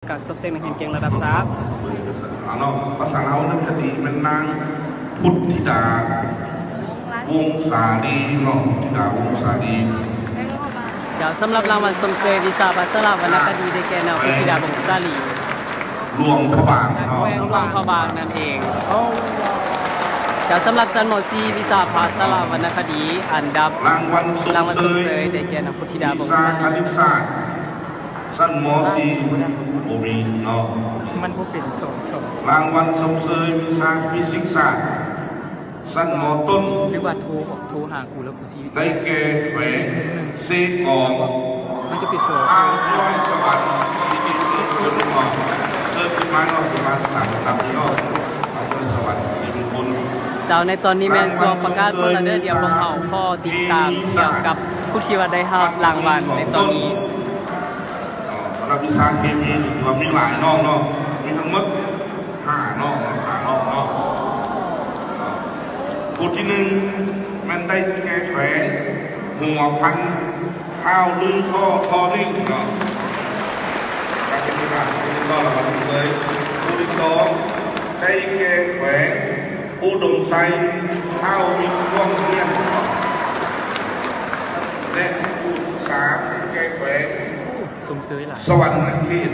ການສອບເສັງນັກຮຽນເກັ່ງລະດັບຊາດ. ເອົາເນາະ ພາສາລາວວະນະຄະດີແມ່ນນາງພຸດທິດາ ວົງສາລີເນາະ ພຸດທິດາ ວົງສາລີ. ເຈົ້າ ສຳລັບລາງວັນຊົມເຊີຍວິຊາພາສາລາວວະນະຄະດີ ໄດ້ແກ່ນາງພຸດທິດາ ວົງສາລີ ຫຼວງພະບາງເນາະ ແຂວງຫຼວງພະບາງນັ້ນເອງ. ເຈົ້າ ສຳລັບຊັ້ນ ມໍສີ່ ວິຊາພາສາລາວວະນະຄະດີ ອັນດັບ ລາງວັນຊົມເຊີຍ ລາງວັນຊົມເຊີຍໄດ້ແກ່ນາງພຸດທິດາ ວົງສາລີ ວິຊາຄະນິດສາດ ຊັ້ນ ມໍສີ່ ມັນບໍ່ມີເນາະ ມັນບໍ່ເປັນສອງ ສອງ ລາງວັນຊົມເຊີຍວິຊາຟີຊິກສາດ ຊັ້ນ ມໍຕົ້ນ ຫຼືວ່າໂທບອກ ໂທຫາກູແລ້ວກູຊິ ໄດ້ແກ່ແຂວງເຊກອງ ມັນຈະເປັນໂທ ອ່າງທອງສະຫວັນ ທີ່ເປັນເຂດເມືອງເນາະ ເອີ ຂຶ້ນມາເນາະ ຂຶ້ນມາຕາມລຳດັບນີ້ເນາະ ອ່າງທອງສະຫວັນ ທີ່ເປັນຄົນ ເຈົ້າ ໃນຕອນນີ້ແມ່ນຊ່ວງປະກາດຜົນແລ້ວເດີ ດຽວພວກເຮົາຂໍຕິດຕາມກ່ຽວກັບຜູ້ທີ່ວ່າໄດ້ຮັບລາງວັນໃນຕອນນີ້. ສຳລັບວິຊາເຄມີນີ້ຖືວ່າມີຫຼາຍນອກເນາະ ມີທັງໝົດຫ້ານອກ ຫ້ານອກເນາະ. ຜູ້ທີໜຶ່ງແມ່ນໄດ້ແກ່ແຂວງຫົວພັນ ທ້າວລືພໍ່ ທໍລິງເນາະ ການເປັນຜູ້ນຳ ຜູ້ທີ່ຕ້ອນລາງວັນເລີຍ. ຜູ້ທີສອງໄດ້ແກ່ແຂວງອຸດົມໄຊ ທ້າວວິກ ວັງວຽນ ແລະ ຜູ້ທີສາມໄດ້ແກ່ແຂວງ ຊົມເຊີຍຫຼາຍ ສະຫວັນນະເຂດ.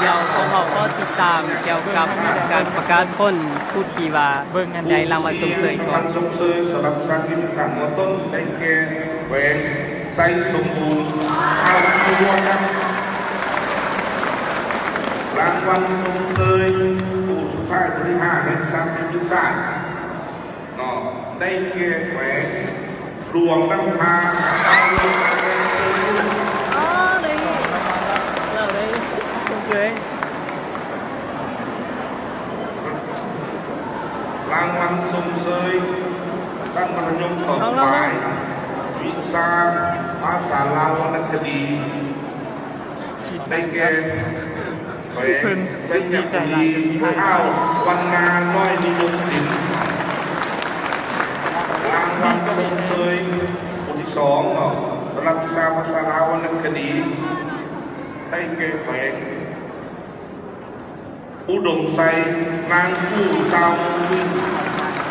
ດຽວພວກເຮົາກໍຕິດຕາມກ່ຽວກັບການປະກາດຜົນຜູ້ທີ່ວ່າໄດ້ລາງວັນຊົມເຊີຍກ່ອນ. ລາງວັນຊົມເຊີຍສຳລັບວິຊາຄະນິດສາດ ມໍຕົ້ນ ໄດ້ແກ່ແຂວງໄຊສົມບູນ ທ້າວ ລາງວັນຊົມເຊີຍຜູ້ສຸດທ້າຍ ຜູ້ທີຫ້າ ໃນວິຊາຄະນິດສາດ ເນາະ ໄດ້ແກ່ແຂວງຫຼວງນ້ຳທາ. ອໍ ໄດ້ ເຮົາໄດ້ຊົມເຊີຍ ລາງວັນຊົມເຊີຍຊັ້ນມັດທະຍົມຕົ້ນປາຍ ວິຊາພາສາລາວວະນະຄະດີ ໄດ້ແກ່ແຂວງໄຊຍະບູລີ ທ້າວ ວັນນາ ນ້ອຍນິຍົມສິນ. ລາງວັນຊົມເຊີຍຜູ້ທີສອງເນາະ ສຳລັບວິຊາພາສາລາວວະນະຄະດີ ໄດ້ແກ່ແຂວງ ອຸດົມໄຊ ນາງກູ້ ຊາວມຸງ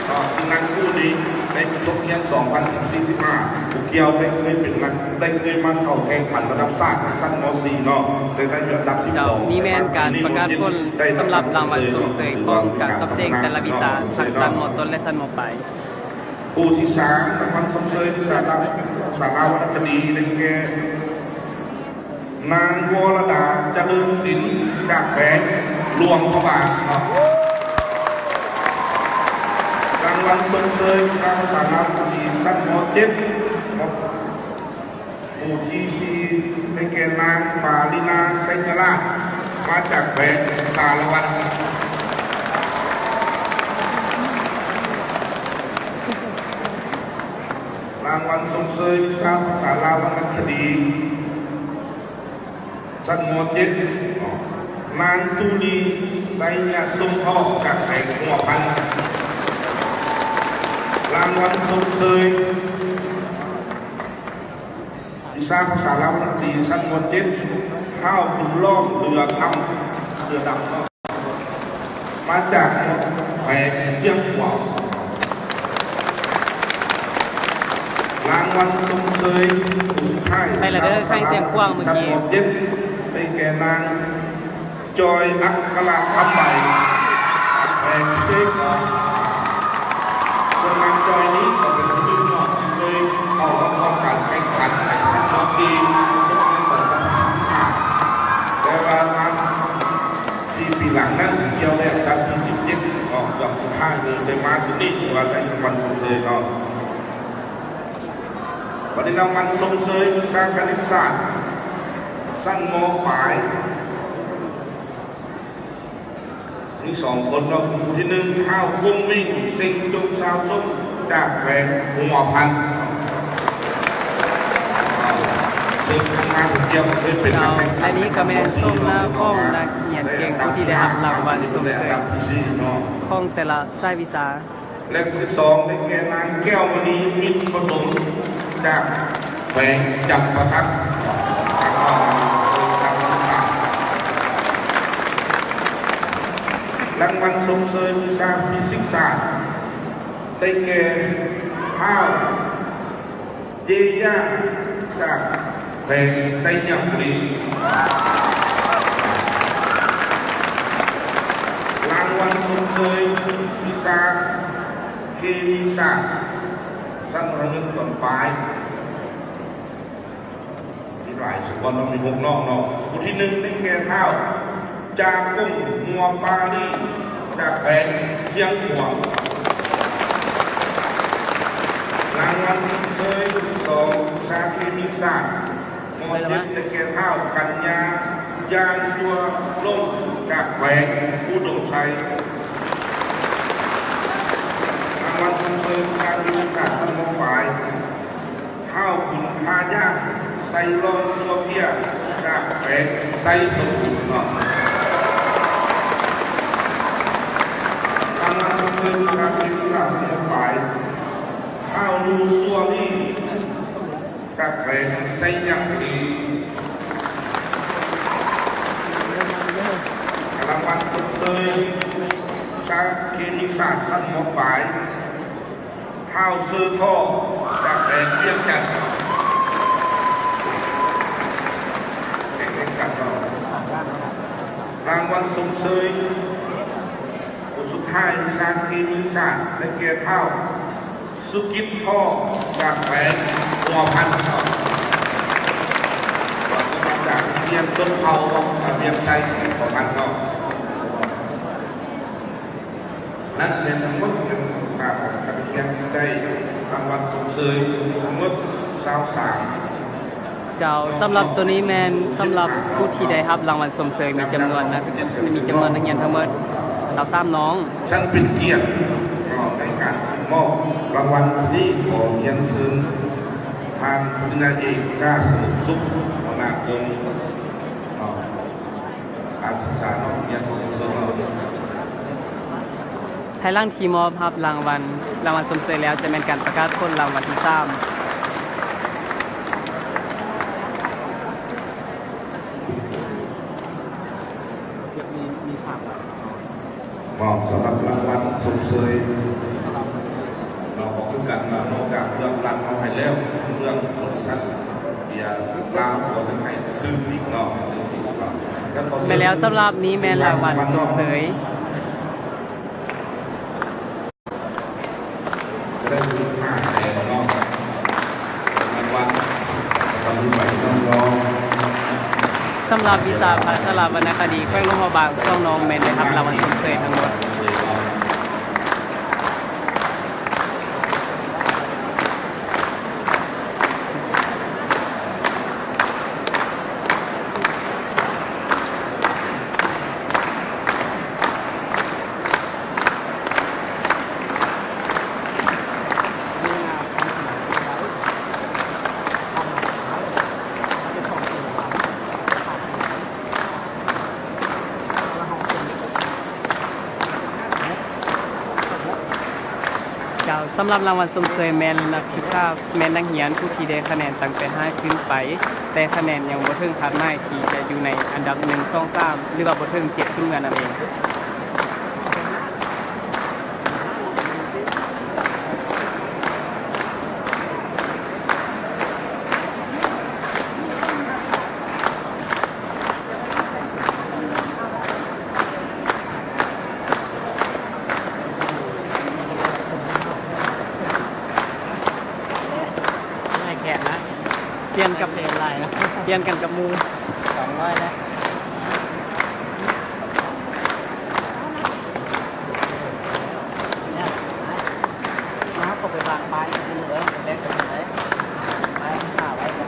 ເນາະ ຊຶ່ງນາງກູ້ນີ້ໄດ້ຈົບຮຽນສອງພັນສິບສີ່ ສິບຫ້າ ຜູ້ກ່ຽວໄດ້ເຄີຍເປັນນັກ ໄດ້ເຄີຍມາເຂົ້າແຂ່ງຂັນລະດັບຊາດໃນຊັ້ນ ມໍສີ່ ເນາະ ໄດ້ໄດ້ອັນດັບສິບສອງ. ເຈົ້າ ນີ້ແມ່ນການປະກາດຜົນສຳລັບລາງວັນຊົມເຊີຍຂອງການສອບເສັງແຕ່ລະວິຊາ ທັງຊັ້ນ ມໍຕົ້ນ ແລະ ຊັ້ນ ມໍປາຍ. ຜູ້ທີສາມ ລາງວັນຊົມເຊີຍສາລາ ສາລາວະນະຄະດີ ໄດ້ແກ່ ນາງ ວໍລະດາ ຈະເລີນສິນ ຈາກແຂວງຫຼວງພະບາງເນາະ. ລາງວັນຊົມເຊີຍທາງສາລາວະນະຄະດີ ຊັ້ນ ມໍເຈັດ ເນາະ ຜູ້ທີສີ່ ໄດ້ແກ່ ນາງ ປາລິນາ ໄຊຍະລາດ ມາຈາກແຂວງສາລະວັນ. ລາງວັນຊົມເຊີຍວິຊາພາສາລາວວະນະຄະດີ ຊັ້ນ ມໍເຈັດ ນາງ ຕູລີ ໄຊຍະສົມທອງ ຈາກແຂວງຫົວພັນ. ລາງວັນຊົມເຊີຍວິຊາພາສາລາວວະນະຄະດີ ຊັ້ນ ມໍເຈັດ ທ້າວ ບຸນລ້ອມ ເຫຼືອຄຳ ເສືອດຳ ມາຈາກແຂວງຊຽງຂວາງ. ລາງວັນຊົມເຊີຍຜູ້ສຸດທ້າຍ ໄປລະເດີ ແຂ່ງຊຽງຂວາງມື້ກີ້ ຊັ້ນ ມໍເຈັດ ໄດ້ແກ່ ນາງ ຈອຍ ອັກຄະລະຄຳໃບ ແຂວງເຊກອງ. ສ່ວນນາງຈອຍນີ້ກໍເປັນຜູ້ໜຶ່ງເນາະ ທີ່ເຄີຍເຂົ້າມາຮ່ວມການແຂ່ງຂັນໃນຄັ້ງທີສີ່ ແຕ່ວ່າມາ ທີ່ປີຫຼັງນັ້ນ ກ່ຽວໄດ້ອັນດັບທີສິບເຈັດ ອອກເກືອບສຸດທ້າຍເລີຍ ໄດ້ມາຊຸດນີ້ ຖືວ່າໄດ້ລາງວັນຊົມເຊີຍເນາະ. ບັດນີ້ລາງວັນຊົມເຊີຍວິຊາຄະນິດສາດ ຊັ້ນ ມໍປາຍ ມີສອງຄົນເນາະ ຜູ້ທີໜຶ່ງ ທ້າວ ກົງມິງ ເຊັງຈົງ ຊາວຊົງ ຈາກແຂວງຫົວພັນ. ເຊິ່ງທາງງານເຂົາເຈົ້າເຄີຍເປັນ ເຈົ້າ ອັນນີ້ກໍແມ່ນໂສມໜ້າຂອງນັກຮຽນເກັ່ງຜູ້ທີ່ໄດ້ຮັບລາງວັນຊົມເຊີຍຂອງແຕ່ລະສາຍວິຊາ. ແລະ ຜູ້ທີສອງໄດ້ແກ່ ນາງ ແກ້ວມະນີ ມິດປະສົມ ຈາກແຂວງຈຳປາສັກ. ທາງເຮົາເຊີນນາງ ເຊີນນາງ ເຊີນນາງ. ລາງວັນຊົມເຊີຍວິຊາຟີຊິກສາດ ໄດ້ແກ່ ທ້າວ ເຢຍາ ຈາກແຂວງໄຊຍະບູລີ. ລາງວັນຊົມເຊີຍວິຊາເຄມີສາດ ຊັ້ນມະທະຍົມຕົ້ນປາຍ. ມີຫຼາຍສະກ່ອນເນາະ ມີຫົກນ້ອງເນາະ. ຜູ້ທີໜຶ່ງໄດ້ແກ່ ທ້າວ ຈາກຸງ ຫົວປາລີ ຈາກແຂວງຊຽງຂວາງ. ລາງວັນຊົມເຊີຍທີສອງ ວິຊາເຄມີສາດ ມໍເຈັດ ໄດ້ແກ່ ທ້າວ ກັນຍາ ຢາງຕົວລົງ ຈາກແຂວງອຸດົມໄຊ. ລາງວັນຊົມເຊີຍວິຊາເຄມີສາດ ຊັ້ນ ມ.ປາຍ ທ້າວ ບຸນທາຍາດ ໄຊລອງ ຊົ່ວເພຍ ຈາກແຂວງໄຊສົມບູນເນາະ. ລາງວັນຊົມເຊີຍວິຊາເຄມີສາດ ຊັ້ນ ມ.ປາຍ ທ້າວ ນູ ຊົ່ວລີ ຈາກແຂວງໄຊຍະບູລີ. ລາງວັນຊົມເຊີຍວິຊາເຄມີສາດ ຊັ້ນ ມ.ປາຍ ທ້າວ ເຊີ ທໍ ຈາກແຂວງວຽງຈັນ. ແຂວງວຽງຈັນເນາະ. ລາງວັນຊົມເຊີຍຜູ້ສຸດທ້າຍ ວິຊາເຄມີສາດ ໄດ້ແກ່ ທ້າວ ສຸກິດ ພໍ ຈາກແຂວງຫົວພັນເນາະ. ມາຈາກໂຮງຮຽນຊົນເຜົ່າ ວຽງໄຊ ຫົວພັນເນາະ. ນັ້ນແມ່ນທັງໝົດຂອງການການຮຽນທີ່ໄດ້ລາງວັນຊົມເຊີຍ ມີທັງໝົດຊາວສາມ. ເຈົ້າ, ສຳລັບໂຕນີ້ແມ່ນສຳລັບຜູ້ທີ່ໄດ້ຮັບລາງວັນຊົມເຊີຍ ມີຈຳນວນນັກສຶກ ມີຈຳນວນນັກຮຽນທັງໝົດຊາວສາມນ້ອງ. ຊ່າງເປັນກຽດໃນການມອບລາງວັນນີ້ ຂໍຮຽນເຊີນທ່ານ ປະລິນຍາເອກ ກ້າ ສະໜົບສຸກ ຫົວໜ້າກົມ ການສຶກສາເນາະ ຮຽນຂອງເຊີນເນາະ. ພາຍຫຼັງທີ່ມອບຮັບລາງວັນ ລາງວັນຊົມເຊີຍແລ້ວ ຈະແມ່ນການປະກາດຜົນລາງວັນທີສາມ. ມີ ມີສາມລາງວັນ. ເນາະ ສຳລັບລາງວັນຊົມເຊີຍ ເນາະ ກໍຄືກັນເນາະ ນອກຈາກເບື້ອງຫຼັງເຮົາໃຫ້ແລ້ວ ເບື້ອງບໍລິສັດເບຍລາວກໍຍັງໃຫ້ຕື່ມອີກເນາະ ຕື່ມອີກເນາະ. ແມ່ນແລ້ວ ສຳລັບນີ້ແມ່ນລາງວັນຊົມເຊີຍ. ຈະໄດ້ຫ້າແສນເນາະ ລາງວັນ ສຳລັບວິຊາພາສາລາວວັນນະຄະດີ ແຂວງຫຼວງພະບາງ ສອງນ້ອງແມ່ນໄດ້ຮັບລາງວັນຊົມເຊີຍທັງໝົດ. ເຈົ້າ, ສຳລັບລາງວັນຊົມເຊີຍແມ່ນນັກສຶກສາ ແມ່ນນັກຮຽນຜູ້ທີ່ໄດ້ຄະແນນຕັ້ງແຕ່ຫ້າຂຶ້ນໄປ, ແຕ່ຄະແນນຍັງບໍ່ເຖິງຄາດໝາຍທີ່ຈະຢູ່ໃນອັນດັບໜຶ່ງ ສອງ ສາມ ຫຼືວ່າບໍ່ເຖິງເຈັດຂຶ້ນເມືອນັ້ນເອງ. ແຂນນະ ປ່ຽນກັບ ຫຼາຍນະ ປ່ຽນກັນກັບໝູ່ ສອງຮ້ອຍແລ້ວ. ແລ້ວເຮົາກໍໄປວາງປ້າຍຢູ່ນີ້ເລີຍ ແລກກັນເລີຍ ປ້າຍຂາໄວ້ກັນ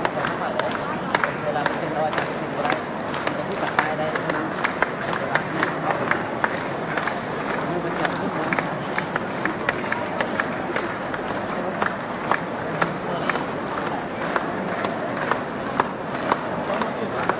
ເວລາໄປເຊັນອອດ ເຊັນບໍ່ໄດ້ ມັນກໍຄືກັບປ້າຍໄດ້ເທົ່ານັ້ນ. ເ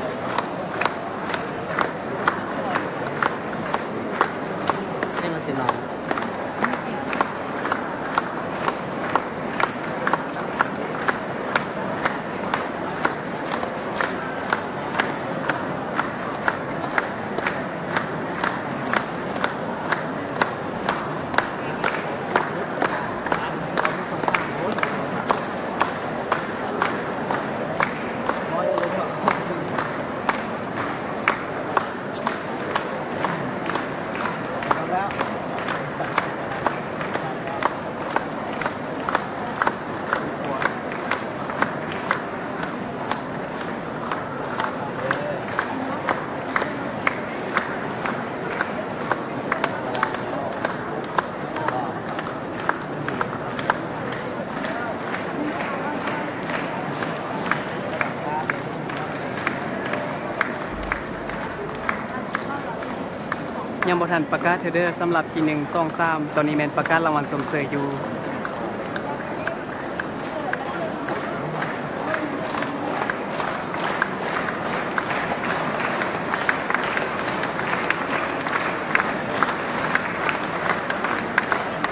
ຍັງບໍ່ທັນປະກາດເທື່ອເດີ ສຳລັບທີໜຶ່ງ ສອງ ສາມ ຕອນນີ້ແມ່ນປະກາດລາງວັນຊົມເຊີຍຢູ່.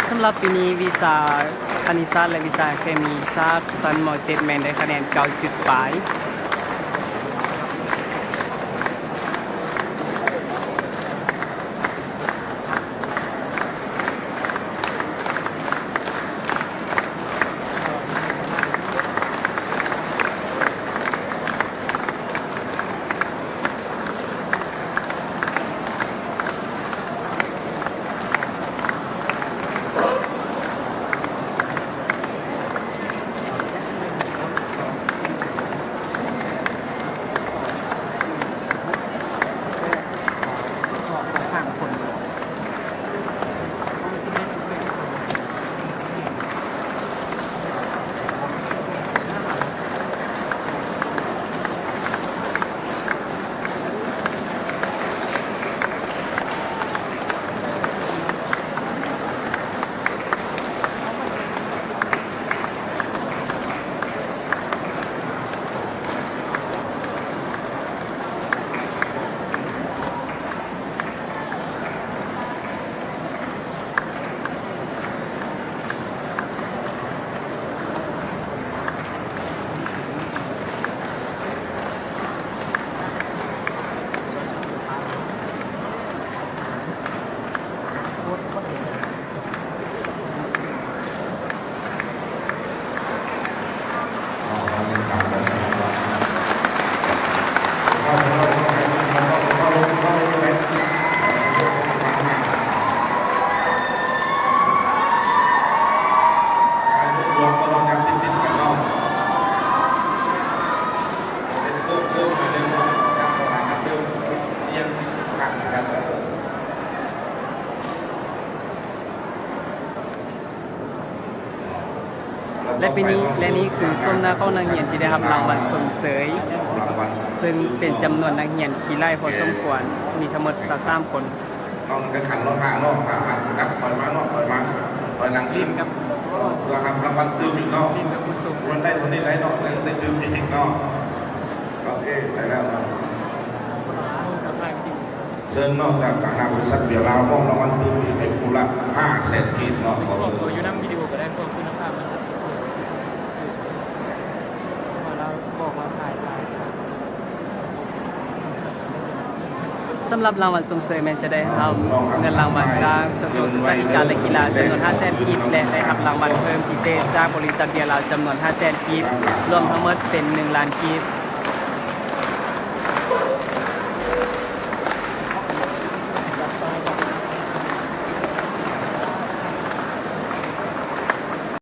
ສຳລັບປີນີ້ ວິຊາຄະນິດສາດ ແລະ ວິຊາເຄມີສາດ ຊັ້ນ ມ.ເຈັດ ແມ່ນໄດ້ຄະແນນ ເກົ້າຈຸດປາຍ. ແລະ ປີນີ້ ແລະ ນີ້ຄືຊົມໜ້າຂອງນັກຮຽນທີ່ໄດ້ຮັບລາງວັນຊົມເຊີຍ ເຊິ່ງເປັນຈຳນວນນັກຮຽນທີ່ຫຼາຍພໍສົມຄວນ ມີທັງໝົດຊາວສາມຄົນ. ເຮົາກະຂັນລົດມາເນາະ ກັບຖອຍມາເນາະ ຖອຍມາ ຖອຍຫຼັງອີກ ເພື່ອຮັບລາງວັນຕື່ມອີກເນາະ ມັນໄດ້ເທົ່ານີ້ໄດ໋ເນາະ ໄດ້ຕື່ມອີກເນາະ. ໂອເຄ ໄປແລ້ວເນາະ. ເຊິ່ງນອກຈາກທາງບໍລິສັດເບຍລາວມອບລາງວັນຕື່ມອີກໃຫ້ຜູ້ລະຫ້າແສນກີບເນາະ ຂໍເຊີນ ຢູ່ນຳວິດີໂອກະໄດ້ ພວກຄຸນນະພາບມັນ ສຳລັບລາງວັນຊົມເຊີຍແມ່ນຈະໄດ້ຮັບເງິນລາງວັນຈາກກະຊວງສຶກສາທິການ ແລະ ກິລາ ຈຳນວນຫ້າແສນກີບ ແລະ ໄດ້ຮັບລາງວັນເພີ່ມພິເສດຈາກບໍລິສັດເບຍລາວຈຳນວນຫ້າແສນກີບ ລວມທັງໝົດເປັນໜຶ່ງລ້ານກີບ.